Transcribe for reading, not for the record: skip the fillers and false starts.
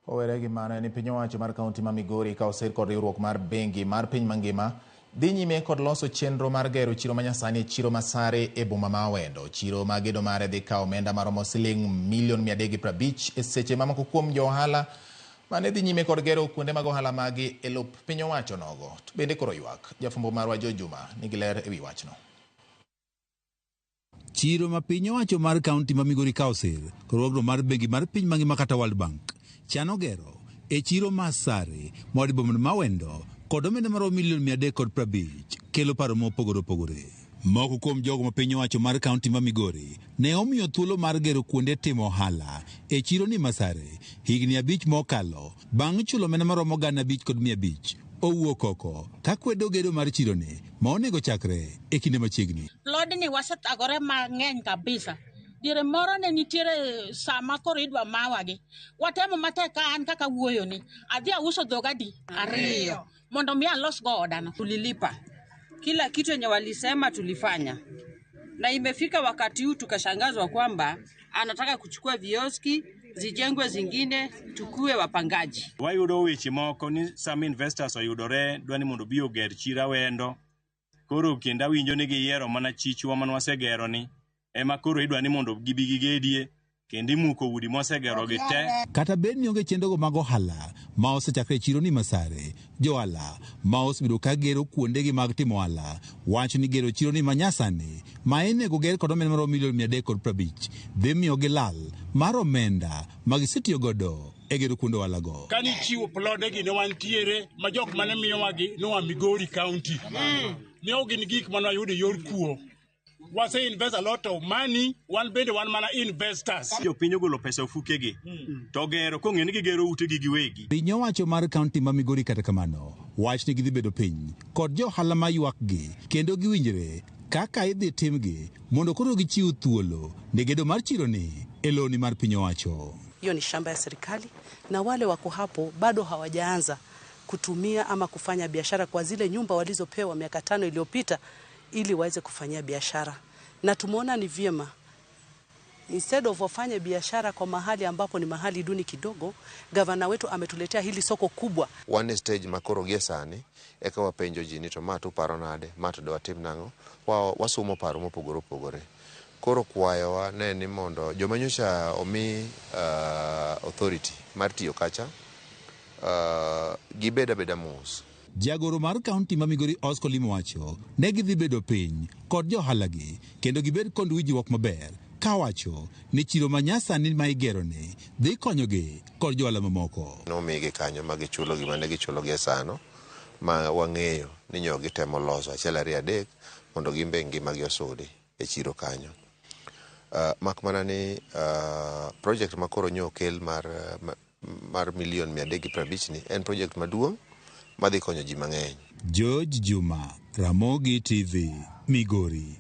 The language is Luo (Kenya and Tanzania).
Owere gi mano en ni piny owacho mar kaunti ma Migori ka osir kod riwruok mar bengi mar piny mangima dhi nyime kod loso chenro mar gero chiro manyasani e chiro ma Sare e boma ma Awendo. Chiro ma gedo mare dhi kawo omenda maromo siling milion 350 e seche ma moko kuom jo ohala mane dhi nyime kod gero kuonde mag ohala magi e lop piny owacho nogo to bende koro ywak. Jafwambo marwa Joe Juma nigi ler e wi wachno. Chiro ma piny owacho mar kaunti ma Migori Council kod riwruogno mar bengi mar piny mangima kata World Bank chano gero e chiro ma Sare ma boma ma Awendo kod omenda maromo milion 350 kelo paro mopogore opogore. Moko kuom jogo ma piny owacho mar kaunti ma Migori ne omiyo thuolo mar gero kuonde timo ohala e chiro ni Masare higni 5 mokalo bang' chulo omenda maromo 5,500 owuok oko ka kwedo gedo mar chironi ma onego chakre e kinde machiegni. Plodni wasethagore mang'eny kabisa. Diere moro ne nitiere sama koro idwa mawagi. Watemo matek ka an kaka wuoyoni. Adhi auso dhoga di ariyo mondo mi alos go odano. Tulilipa kila kitu yenye walisema tulifanya, na imefika wakati huu tukashangazwa kwamba anataka kuchukua vioski zijengwe zingine, tukue wapangaji. Wayudo weche moko ni some investors oyudore dwa ni mondo obi oger chiro Awendo. Koro kendo awinjo ni giyiero mana chichwa mane wasegero ni ema koro idwa ni mondo gibi gigedie kendo imuko udi mwasegero gi te. Kata bed ni onge chenrogo mag ohala ma osechakre e chiro ni Masare, johala ma osebedo ka gero kuondegi mag timo ohala wacho ni gero chiro ni manyasani ma inego ger kod omenda maromo milion 350 dhi miyo gilal mar omenda ma gisetiyo godo e gero kuonde ohala go. Kani chiwo plode gi ne wantiere ma jok mane miyowa gi noa Migori County. Ne ok gin gik mane wayudo e yor kuo. Wase invest a lot of money, wan bende wan mana investors. Jopiny ogolo pesa ofukegi to gero kong'eyo ni gigero utegi giwegi. Piny owacho mar kaunti ma Migori kata kamano wach ni gidhi bedo piny kod jo ohala ma ywak gi kendo giwinjre kaka idhi timgi mondo koro gichiw thuolo ne gedo mar chironi e loni mar piny owacho. Hiyo ni shamba ya serikali na wale wako hapo bado hawajaanza kutumia ama kufanya biashara kwa zile nyumba walizopewa miaka 5 iliyopita ili waweze kufanyia biashara. Na tumeona ni vyema instead of wafanye biashara kwa mahali ambapo ni mahali duni kidogo, gavana wetu ametuletea hili soko kubwa. Wan e stage ma koro gie sani eka wapenjo ji ni to ma to uparo nade, ma to dwatim nang'o, wasumo paro mopogore opogore. Koro kwayowa ne ni mondo joma nyocha omi authority mar tiyo kacha gibed abeda mos. Jagoro mar kaunti ma Migori Oscar Limo wacho ne gidhi bedo piny kod johala gi kendo gibed kod winjruok maber kawacho ni chiro ma nyasani ma igeroni dhi konyogi kod johala mamoko. Nomigi kanyo ma gichulo gima ne gichulo gie sano ma wang'eyo ni nyo gitemo loso 1 2 3 mondo gin be ngimagi osudi e chiro kanyo. Mak mana ni project ma koro nyo okel mar milion 350 ni en project maduong' madhi konyo ji mang'eny. George Juma, Ramogi TV, Migori.